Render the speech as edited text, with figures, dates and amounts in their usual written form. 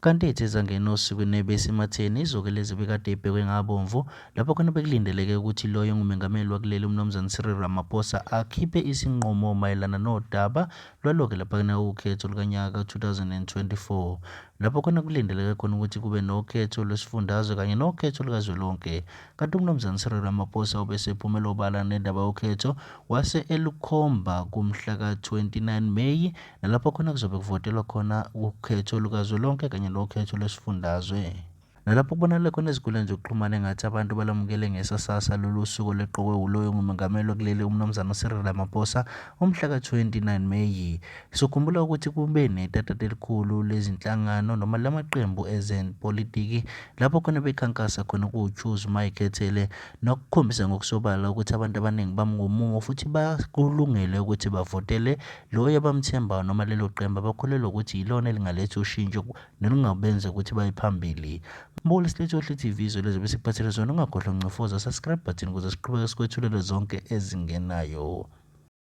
Kanti ethe zangena osukwini ebesematheni izoke lezi bekade ibhekwe ngabomvu lapho khona bekulindeleke ukuthi loyo ongumengameli wakuleli uMnumzane Cyril Ramaphosa akhiphe isinqumo mayelana nodaba lwaloke laphana ukhetho lukanyaka ka-2024 lapho khona kulindeleke khona ukuthi kube nokhetho lwesifundazwe kanye nokhetho lukazwelonke. Kanti uMnumzane Cyril Ramaphosa ubesephumela obala nendaba yokhetho wase elukhomba kumhla ka-29 Meyi nalapho khona kuzobe kuvotelwa khona ukhetho lukazwelonke kanye nokhetho lwesifundazwe. Nalapho kubonakala khona ezinkundleni zokuxhumana engathi abantu balamukele ngesasasa lolu suku olweqokwe wuloyo ngumengameli wakuleli uMnumzane uCyril Ramaphosa umhla ka-29 Meyi. Sokhumbula ukuthi kube netatata elikhulu lezinhlangano noma lamaqembu ezepolitiki lapho khona bekhankasa khona kuwu-Choose Mayikhethele nokukhombisa ngokusobala ukuthi abantu abaningi bami ngomumo futhi bakulungele ukuthi bavotele loyo abamthembayo noma lelo qembu abakholelwa ukuthi yilona elingaletha ushintsho nelingabenza ukuthi baye phambili. Mbukeli Silethe Ohle TV izwe lezo besikuphathele zona, ungakhohlwa uncofoza subscribe button ukuze siqhubeke sikwethulele zonke ezingenayo.